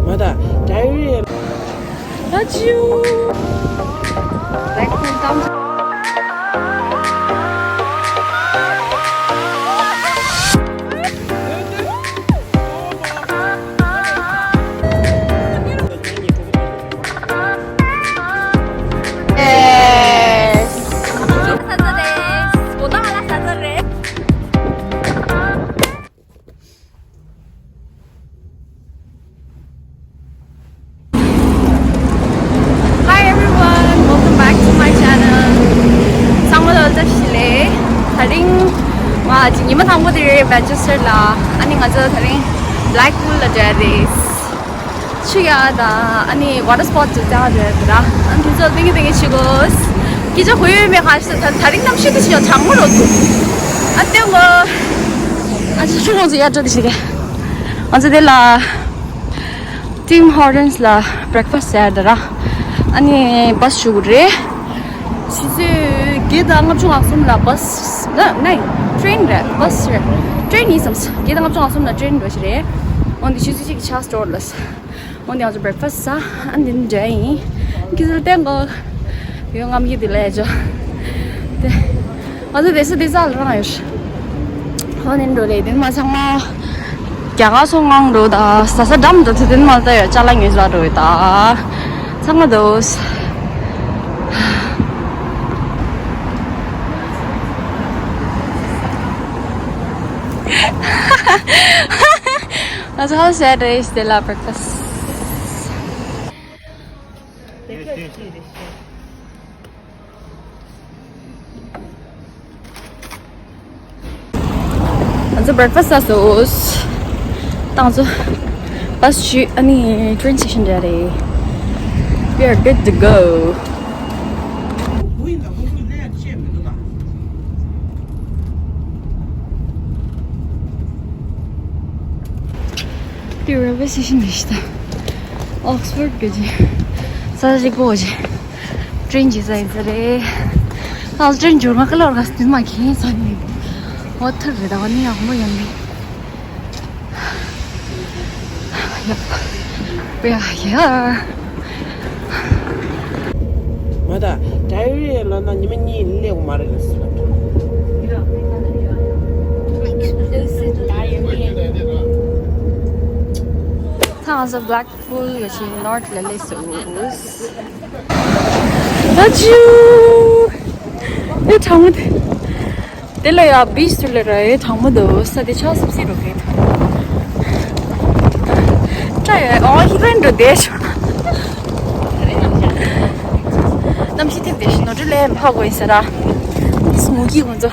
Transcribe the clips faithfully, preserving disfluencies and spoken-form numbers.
Mother, diarrhea. Achoo! Blackpool downtown. Yes. Hi everyone, welcome back to my channel. ཚང་མ་ལ་འཚམས་ཞུ་ལེ། དེ་རིང་ང་ཅིག་ཉི་མ་དང་པོ་དེ་རེད་Manchester ལ། ཨ་ནི་ང་ཚོ་དེ་རིང་Blackpool ལ་འགྲོ་ཡ་རེད། ཆུ་ཡ་དང་ཨ་ནི་water sport ཅིག་བལྟ་འགྲོ་ཡ་རེད་ར། ཨ་ནི་དེ་ཚོ་ཏིང་ངེ་ཏིང་ངེ་བྱེད་དགོས། སྐད་ཆ་གོ་ཡོད་མེད་ག་ཞིག་ད་དེ་རིང་གནམ་གཤིས་དེ་ཞིག་ཡང་གྲང་མོ་རོ་འདུག་ཨ་ལྟོས་ངོ་། ཨ་ཅེ་ཆུ་ཁོང་ཚོ་ཡར་འགྲོ་དེ་ཞིག་གི། ང་ཚོ་དེ་ལ་Tim Hortons ལ་breakfast ཟེར་དེ་ར། ཨ་ནི་bus ཞུགས་རེད། ཆུ་ཚོད་བརྒྱད་དང་ལྔ་བཅུ་ང་གསུམ་ལ་bus ན་ནའི་train རེད། bus རེད། train ཡིན་བསམ། བརྒྱད་དང་ལྔ་བཅུ་ང་གསུམ་ལ་train འགྲོ་ཞིག་རེད། འོན་ཏེ་ཆུ་ཚོད་གཅིག་གི་ཆགས་store ལ། འོན་ཏེ་ང་ཚོ་breakfast ཟ། ཨ་ནི་འདི་འདྲ་ཡིན། ཁྱེད་ཚོ་བལྟས་ངོ་། ཡོད་རྔམ་གྱི་འདི་ལས་ཅོ། དེ། ང་ཚོ་དེ་ས་དེ་ས་ལ་རང་ཡོད། ཧོ་ནན་འགྲོ་ལེ་དེ་མ་ཚང་མ། རྒྱ་གར་སོང་ངང་འགྲོ་ད་ས་ས་འགྲམ་དུ་ཚེ་དེ་མ་ལྟ་ཡོད་ཅ་ལག་ཉོས་ས་འགྲོ་ཡོད་ད། ཚང་མ་དོ། ང་ཚོ་ཧ་ཟེར་རེད་དེ་ལ་breakfast། ང་ཚོ་breakfast ཟ་སོང་། ད་ང་ཚོ་bus ཞུ་ཨ་ནི་train station འདྲ་རེད། We are good to go. དེ་railway station རེད་ཤག་ད། Oxford གི་ཅིག་ས་ཞིག་གོ་ཅིག train གྱི་ས་ཡིན་ས་རེད། ད་train འབྱོར་མ་ཁ་ལོར་ག་སྟིང་མ་ཁེན་ས་ནི། འོ་ཐུར་རེད་ད་བ་ནི་ཡག་མོ་ཡོང་གི། ཡག་པ་ཡ་ཡ། མ་ད་diarrhea ལ་ན་ཉི་མ་གཉིས་སླེབས་མ་རེད་ལ་ཟེར་ལ། ད་ང་ཚོ་Blackpool གི་ཅིག་north ལ་སླེབས་སོང་། ཨ་ཅུ། ཨེ་གྲང་མོ་དེ། དེ་ལ་ཡ་beach དེ་ལ་ར་ཨེ་གྲང་མོ་འདུག་ས་དེ་ཆགས་སུབ་སི་རོ་གེ། ཀྲ་ཡ་ཨོ་ཧི་རན་འགྲོ་བསྡད་ཤོག་གནམ་གཤིས་ཐེབས་བསྡད་ཤོག་ནོར་འཁྲུལ་ལས་མ་གོ་ཡིན་ས་ར། ཏིས་མུ་གི་ཁོང་ཚོ།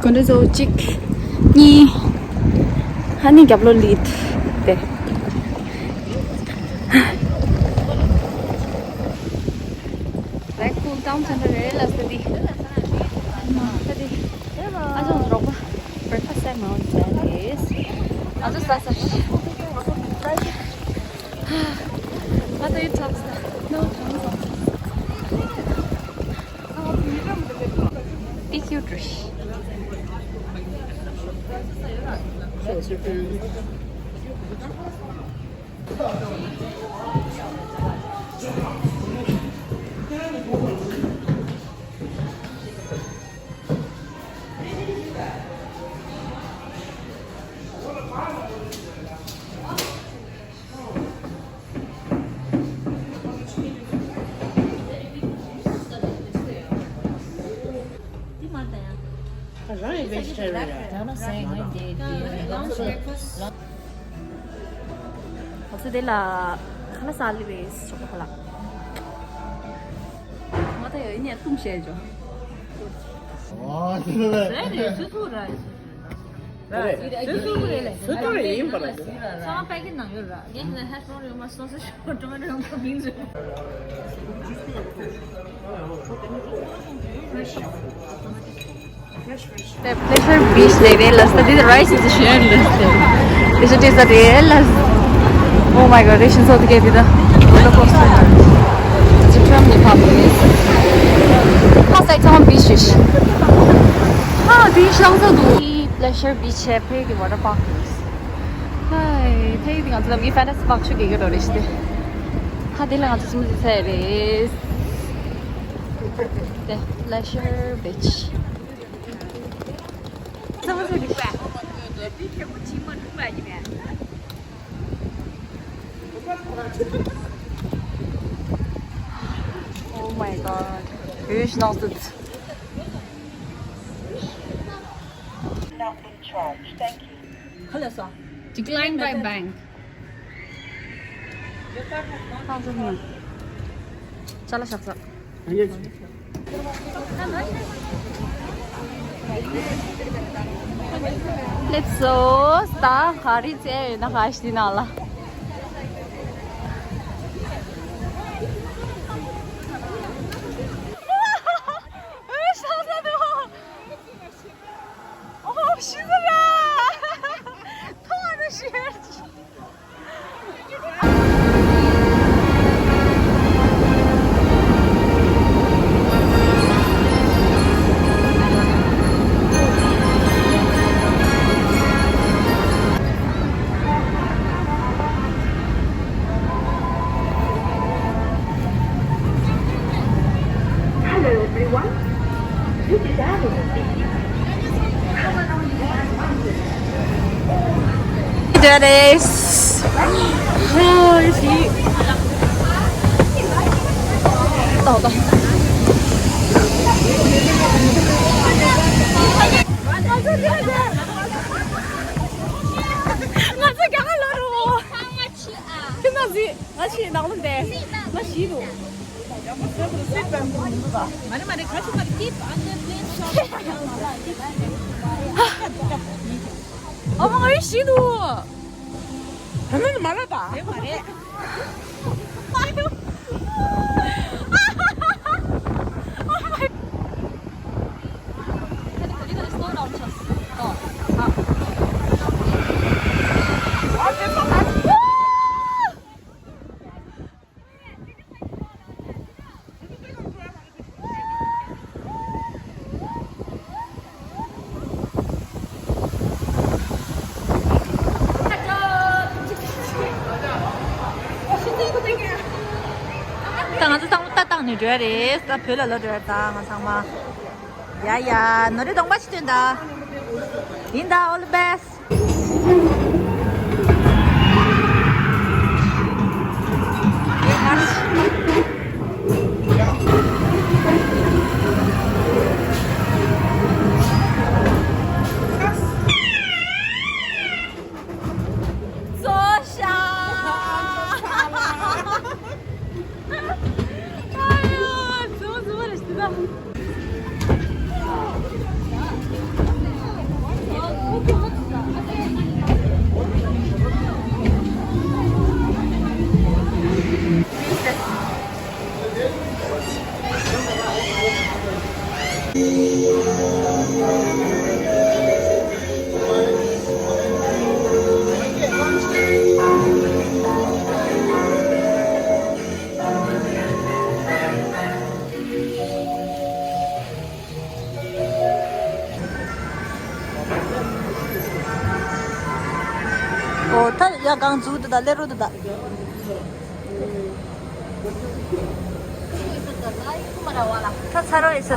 གོན་འདྲ་བཟོ་གཅིག་གཉིས། ཧ་ནི་རྒྱབ་ལོ་ལིད་དེ། Blackpool downtown རེད་ལ་ས་དེ། ས་དེ། ཨ་ཅང་རོགས་པ། breakfast ཟས་མ་འོང་ཟས་རེད། ཨ་ཅང་ཟས་ཟས། What are you talking about? No, no, no. Be cute. རང་ཡི་vegetarian རེད། ང་ཚོ་དེ་ལ་ཁ་ལག་ཟ་ལི་བས་ཞོགས་པ་ཁ་ལག་ང་ད་ཡོད་ཡིན་ཡང་བཏུང་བྱས་ཇོ། ཨོ་དེ་ལ་རེད་རེད་སུ་ཚུགས་ར། སུ་ཚུགས་རེད་ལས། སུ་ཚུགས་རེད་ཡིན་པ་རེད། ཚང་མ་པད་ཀི་ནང་ཡོད་ར། ངས་ནས་hash brown ཡོད་མ་སོང་ས་ཞོགས་tomato ཡོད་མ་beans ཡོད། Pleasure Beach ལ་རེད་ལ་ས་དེ་rice is shared ལ་ས་དེ་ཆ་དེ་ས་རེད་ལ། Oh my god, Russian so together the roller coaster. It's a tram the pop is. How say town beach is. How do you show the Glacier Beach ཕ་གི་water park རེད། ཧའི། ཕ་གི་ང་ཚོ་ལམ་གི་fantasy park ཆུ་རྒྱག་གི་འགྲོ་རེད་ཤི་ཏེ། ཧ་དེ་ལ་ང་ཚོ་སུམ་ཅུ་ཚད་རེད། དེ་Glacier Beach. Oh my god. Huge nonsense. Not in charge. Thank you. Declined by bank. ཅ་ལག་བཞག་ས། སླེབས་སོང་། ད་ག་རེ་བཙལ་ཡོད་ན་ག་ཞིག་ནང་ལ། ཨོ་ཤ་ཟ་དོ། ཨོ་ཤི་ཟ་ར། ཐོ་ཨ་ར་ཤི་ཧར་ཅི། Hello everyone. This is Annie. There it is. Oh, you see. ལྟོས་ལྟོས། ང་ཚོ་རྒྱ་གར་ལོག་རུང་། ཁྱོད་ང་ཟིག་ང་ཆེས་ནག་ལོ་འདས། ང་ཤི་རུ། མ་རེད་མ་རེད། ག་ཅི་མ་རེད། Keep under plain shot. ཨ་མ་ང་ཡི་ཤི་འདུག་ད་ནི་མ་རེད་ད། རེད་མ་རེད། ད་ང་ཚོ་ཚང་མ་ལྟ་སྟངས་ནས་འགྲོ་ཡ་རེད། ད་བོད་ལ་ལོག་འགྲོ་ཡ་རེད། ད་ང་ཚང་མ། ཡ་ཡ། ནོར་རི་གདོང་པ་ཞིག་སྟོན་ད། ཡིན་ད། All the best. ཨོ་ད་ཡ་གང་འཛུགས་འདུག་ད། སླེབས་རོགས་འདུག་ད། ད་ཚར་བ་ཡིན་ས་ད།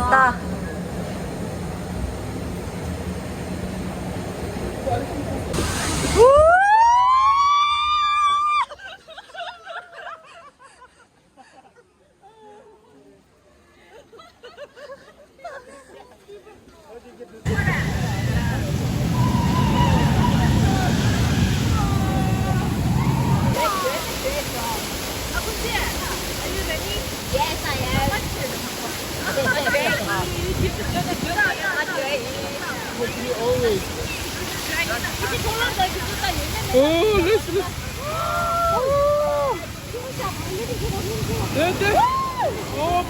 Oh, listen, listen. Oh. ལྟོས་ལྟོས། ཨོ་མ།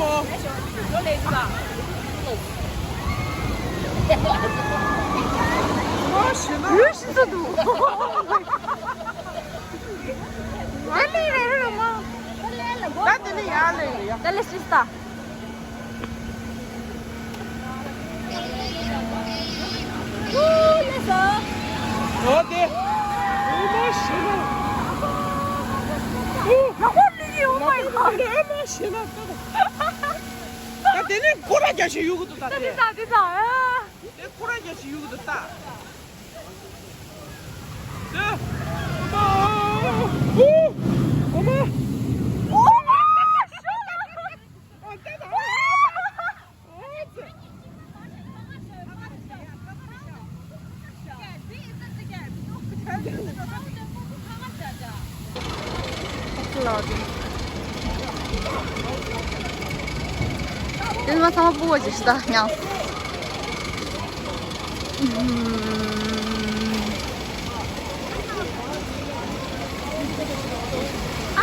ཨོ་ཞེ་ན། ཡུལ་ཤི་ས་འདུག་ཨ་ལེ་རེ་རེ་རེ་མ། ད་དེ་ནི་ཡ་ལེ་ཡ། ད་ལེ་ཤི་ས། ཤེས་ན་ལྟ་དང་། ད་དེ་ནས་སྐོར་ར་རྒྱག་བཞིན་ཡོད་གི་འདུག་ད་དེ། དེ་ད་དེ་ད་ཨ། དེ་སྐོར་ར་རྒྱག་བཞིན་ཡོད་གི་འདུག་ད། དེ། ཨོ་མ། ཨོ་མ། ཨོ་མ། ཨོ་མ། ཨོ་མ། དེ་ནི་མ་ཚང་མ་སྤུ་བ་ཅིག་ཤི་ད་ཉང་།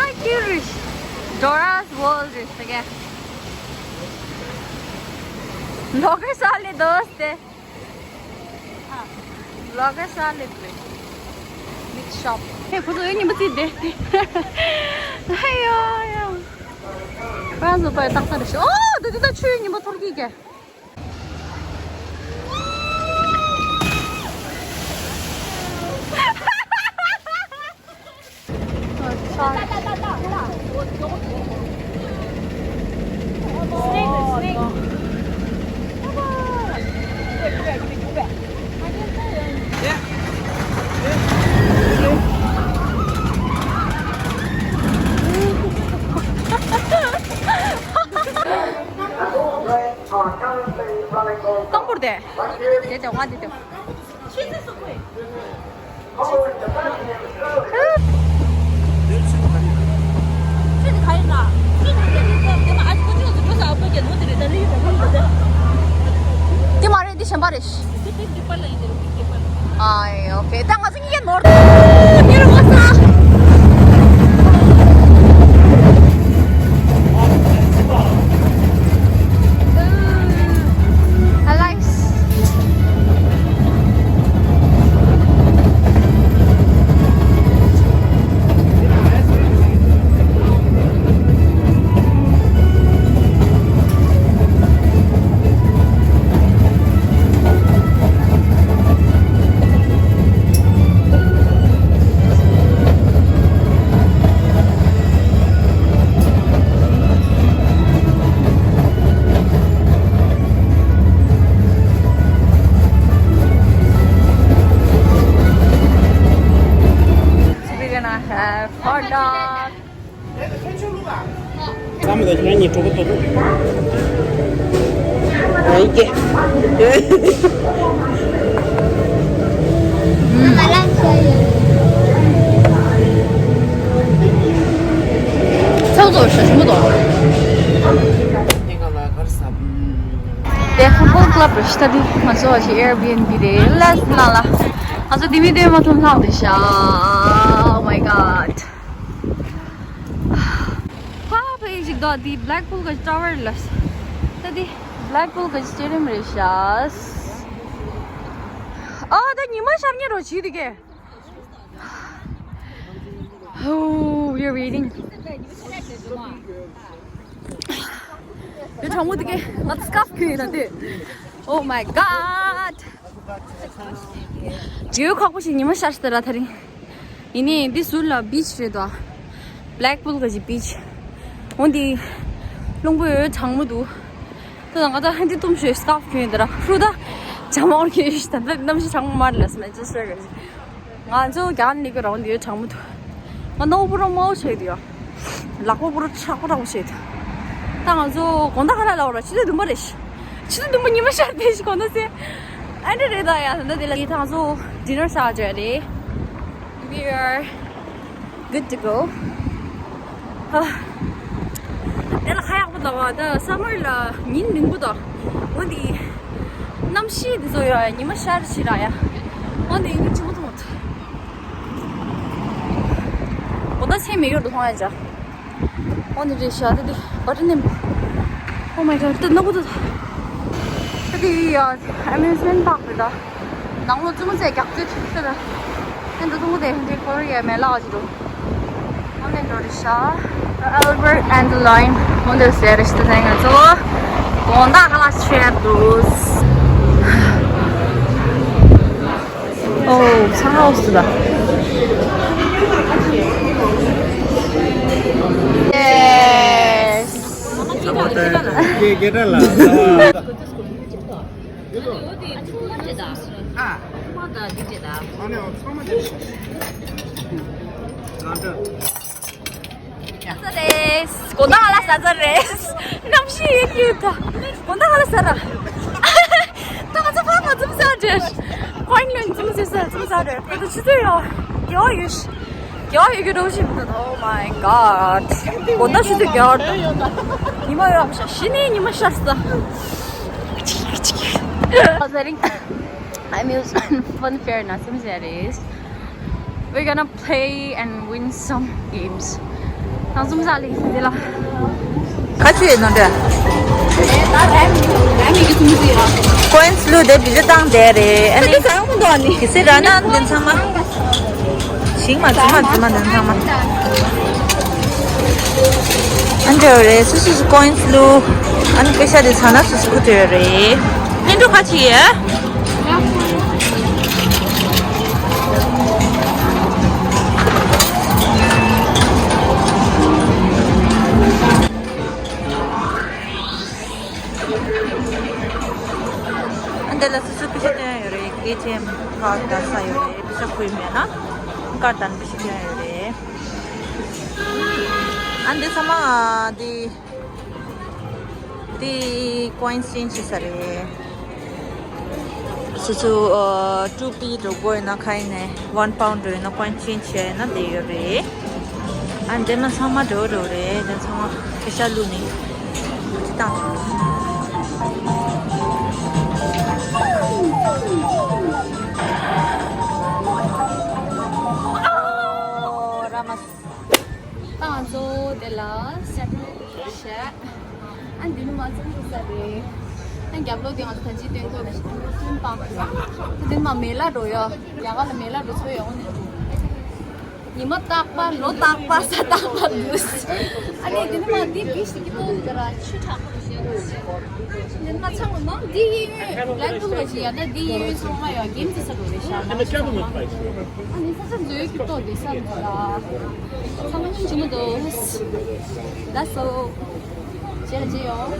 ཨ་ཀྱི་རིས། Dora's World རེད་ཟེར་གི། ལོ་ཀེ་ཤན་ལས་འདུག་སྟེ། ལོ་ཀེ་ཤན་ལས་འདུག་རེད། Big shop. ཧེ་ཁོ་ཚོ་ཡོད་ཉིན་པ་ཙི་དེ་དེ། ཧེ་ཡོ་ཡོ། ཁོ་རང་ཚོ་པའི་རྟགས་ས་རེད་ཤག་ཨོ་དེ་དེ་ད་ཆུའི་ཉིན་པ་ཐོར་གི་གེ། དང་པོར་དེ། དེ་དེ་ང་དེ་དེ། དེ་མ་རེད་འདི་གཞན་པ་རེད། ཨ་ཨོ་ཁེ། ད་ང་ཚོ་གཉིས་ཀ་ནོར། ཉེ་རུ་བ་ས། ཨ་ལའིས། We're gonna have hot dog. ཙམ་ལ་ཁྱེད་རང་གཉིས་གྲོགས་པོ་ཏོ་ཏོ། ཨ་ཡི་ཀེ། ཚང་ཚོ་ཞྭ་ཆུང་མོ་དོ། དེ་ཧྥུ་ཊི་བོལ་ཀླབ་རེད་ཤག་ད་འདི་ང་ཚོ་ཞིག་Airbnb་རེད་ལས་ན་ལ། ང་ཚོ་འདི་མི་འདོན་མ་ཐུབ་ལྷག་རེད་ཤག Oh my god. ཕ་ཕ་ཡིན་ཞིག་དོ་འདི་Blackpool་གི་tower་ལ། ད་འདི་Blackpool་གི་stadium་རེད་ཤག་ཨ་ད་ཉི་མ་ཤར་ཉེ་རོ་བྱིས་འདི་གས། Oh, we're waiting. ཡོ་གྲོགས་མོ་དེ་གས་ང་ཚོ་scarf་གྱོན་ཡོད་ད་དེ། Oh my god. རྒྱུ་ཁག་པོ་ཞིག་ཉི་མ་ཤར་སྟེ་ར་ཐ་རིང་། ཡིན་ནའི་འདི་ཟུར་ལ་beach་རེད་དོ། Blackpool་ག་ཅི་beach། འོ་འདི་རླུང་པོ་ཡོད་གྲང་མོ་འདུག་ད་ང་ད་ཧན་དི་ཏུམ་ཞོས་scarf་གྱོན་ཡོད་ད་ར་ཧྲུ་ད་ཇ་མ་འོར་གྱོན་ཡོད་ད་ད་གནམ་གཤིས་གྲང་མོ་མ་རེད་ལ་སྨན་ཅི་སོས་རེད། ང་ཚོ་རྒྱ་ནི་གི་རང་འདི་ཡོད་གྲང་མོ་འདུག་ང་ནོ་པོ་རོ་མོ་ཆེ་དུ་ཡོད། ལག་པ་པོ་རོ་ཁྲག་པོ་རོ་ཆེ་དུ། ད་ང་ཚོ་དགོང་དག་ཁ་ལ་ལ་བ་ར་ཕྱི་ཚེས་བདུན་པ་རེད། ཕྱི་ཚེས་བདུན་པ་ཉི་མ་ཤར་དེ་ཞིག་གོ་ན་སེ། ཨ་འདྲ་རེད་ད་ཡ་ད་ད་དེ་ལ་ཡི་ད་ང་ཚོ་dinner་ཟ་བྱས་རེད། We are good to go. ཨ། དེ་ལ་ཁ་ཡག་པོ་ད་བ་ད་summer་ལ་ཉིན་རིང་པོ་ད། འོ་འདི། གནམ་གཤིས་འདི་ཚོ་ཡོད་ཡ་ཉི་མ་ཤར་ཕྱི་ར་ཡ། འོ་འདི་ཉིན་ཆི་མོ་ཐུང་མོ་ཐུ། འོ་ད་ཚེ་མི་ཡོད་དུ་མཐོང་ཡ་ཅག་འོ་འདི་རེད་ཤག་ད་འདི་བ་ཏི་ནེམ། Oh my god ད་ནག་པོ་ད། ད་འདི་ཡ་amusement park་རེད་ད། ནང་ལོ་ཙུ་མོ་ཚེ་རྒྱག་ཚུལ་ཐུག་ས་ད། ཨན་ད་ཏུང་དེ་འདི་ཀོ་རི་ཡ་མེ་ལག་ཅི་རུ། འོ་ནས་འགྲོ་རེད་ཤག Albert Einstein་འོ་འདི་ཟེར་རེད་ཤག་ད་ང་ཚོ། དགོང་དག་ཁ་ལག་ཆེ་འདུག་ཨོ་ཚང་ཧའོ་སི་ད། Yes. ལ། ཨ་ནི་ཚང་མ་དེ་ས་རེད། དགོང་དག་ང་ལ་ས་ཚ་རེད། གནམ་གཤིས་ཡོད་ཀྱི་ཡོད་ད། དགོང་དག་ང་ལ་ས་ར། ད་ང་ཚོ་ཕར་ང་ཚོ་ས་རེད། ཁོང་ལ་ཚོ་ས་ས་ཚོ་ས་རེད། ད་ཆུ་ཚོད་ཡོད། རྒྱལ་བ་ཡོད་ཤི། རྒྱལ་བ་ཡོད་ཀྱི་འགྲོ་བཞིན་འདུག Oh my god. དགོང་དག་ཆུ་ཚོད་རྒྱལ་བ་འདུག་ཉི་མ་ཡོད་ཤ་ཤི་ནས་ཉི་མ་ཤར་ས། I'm using fun fair ན་སེམས་ཟེར་རེད། We're gonna play and win some games. ཁ་ཆུ་ཡོད་ནོ་འདྲ། ཀོ་ཡིན་སི་ལུ་དེ་བི་ལི་བཏང་དེ་རེད། ཨ་ནི་གི་སི་ར་ན་འདི་ཚང་མ་ཞིང་མ་ཙི་མ་ཙི་མ་འདི་ཚང་མ་ཨ་འདྲ་རེད། སུ་སུ་སུ་ཀོ་ཡིན་སི་ལུ་ཨ་ནི་པེ་ཤ་དེ་ཚང་ན་སུ་སུ་ཁུ་དེ་རེད། ཨ་འདྲ་ཁ་ཆུ་ཡོད། འདི་ལ་སོ་སོ་པེ་ཤ་སྟོན་ཡ་ཡོད་རེད། ཨེ་ཊི་ཨེམ་ཁ་བརྡ་ས་ཡོད་རེད། པེ་ཤ་ཁུལ་མེད་ན་ཀར་དང་པེ་ཤ་སྟོན་ཡ་ཡོད་རེད། ཨ་འདི་ཚང་མ་འདི། དེ་ཀོ་ཡིན་སི་ཅེན་ཇི་བྱེད་ས་རེད། སོ་སོ་ཨ་ཊུ་པི་འགྲོ་དགོས་ཡིན་ན་ཁ་ཡིན་ནས་ཝན་པའུན་འགྲོ་ཡིན་ན་ཀོ་ཡིན་སི་ཅེན་ཇི་བྱས་ཡིན་ན་བསྡད་ཡོད་རེད། ཨ་འདི་མ་ཚང་མ་འགྲོ་འགྲོ་རེད། འདི་ཚང་མ་ཁ་ཤ་བླུགས་ནས་ཅི་བཏང་། ཨོ་ར་མ། ད་ང་ཚོ་དེ་ལ་སེ་པ་རེཊ་བྱས། ཨ་འདི་ནི་མ་ཚང་ཚོ་ས་རེད། ཨ་རྒྱབ་ལོགས་དེ་ང་ཚོ་ད་ཅི་སྟོན་དགོས་ན་ཞིག་སྟོན་པ། ད་དེ་ནི་མ་མེ་ལ་འགྲོ་ཡོད། རྒྱ་གར་ལ་མེ་ལ་འགྲོ་ཚོད་ཡོད་ནི། ཉི་མ་རྟག་པ་ལོ་རྟག་པ་ས་རྟག་པ་འདུག་ཨ་ནི་དེ་ནི་མ་འདི་བིས་ཀྱི་ཏོ་འདི་ར་ཆུ་དྲག་པོ་ཞིག་འདུག་དེ་ནི་མ་ཚང་མ་འདི་ཡིན་ཡོད་ལ་ཀུ་ལ་ཞིག་ཡ་ད་འདི་ཡིན་ཡོད་ཚང་མ་ཡོད་གེམ་ཅི་ས་འགྲོ་རེད་ཤག་ཨ་ནི་ས་ཆ་འཛོལ་གྱི་ཏོ་འདི་ས་འདི་ར། ཚང་མ་སྙིང་རྗེ་མོ་འདུག་ད་སོ། རྗེས་ལ་མཇལ་ཡོང་།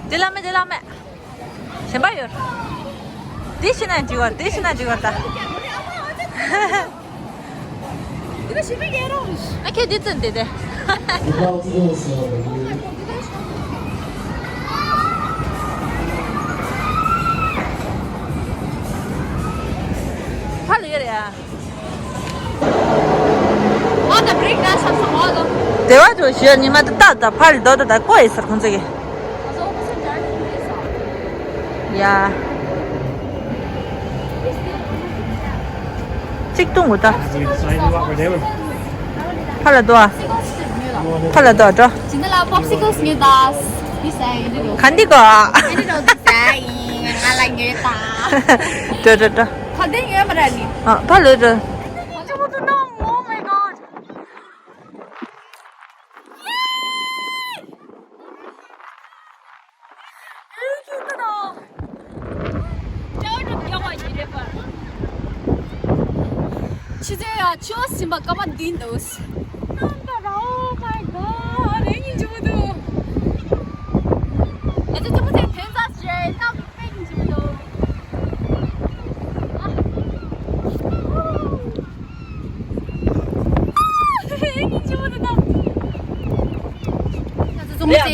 དེ་ལ་མེད་དེ་ལ་མེད། གཞན་པ་ཡོད། དེ་ཤི་ན་འགྲིག་བ་དེ་ཤི་ན་འགྲིག་བ་ད། ཨ་ཁྱེད་འདི་ཙམ་དེ་དེ། ཕ་ལ་ཡོད་རེད་ཨ། ཨོ་ད་བྷི་རེག་ཌན་སི་ཆགས་སོང་ཨོ་ད། དེ་བ་དུ་ཞོར་ཉི་མ་དུ་ཏག་ཏག་ཕར་ལ་རྡོ་ཏག་ཏག་བཀོད་ཡོད་ཟེར་ཁོང་ཚོ་གིས། ཡ། གཅིག་བཏུང་དགོས་ད། ཕར་ལ་རྡོ་ཨ། ཕར་ལ་རྡོ་ཨ་འགྲོ། ཇི་འདི་ལ་པོབ་སི་ཀལ་སི་ཉོས་ད། འདི་ཟ་ཡིན་འདི་རོ། ག་འདི་གོ་ཨ། འདི་རོ་འདི་ཟ་ཡིན་ང་ལ་ཉོས་ད། འགྲོ་འགྲོ་འགྲོ། ག་འདི་ཉོས་མ་ར་ནི། ཨ་ཕར་ལ་འགྲོ། Oh my god. ཕྱི་ཚེ་ཡ་ཆོས་ཟིན་པ་ཀ་མ་འདི་འདུག Oh my god. རེ་ཉིན་ཆུ་མོ་འདུག་ཨ་ཙི་ཆུ་མོ་ཚེ་དོན་རྩ་རེད་ན།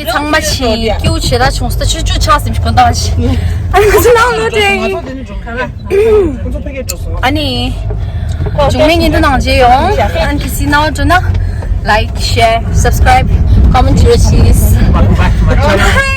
ཚང་མ་ཆེ་ཀྱུ་ཆེ་ད་ཆུང་ས་ཆུ་ཆུ་ཆགས་ཟིན་གོ་ད་ཆེ། ཨ་ནི་ང་ཚོ་ནང་ལོ་དེ་ཨ་ནི་འབྱུང་གནས་ཉིན་དུ་ནང་མཇལ་ཡོང་། ཨ་ནི་ཁྱེད་ཚོ་ནང་འགྲོ་ན་like, share, subscribe, comment བྱེད་རོགས་གྱིས།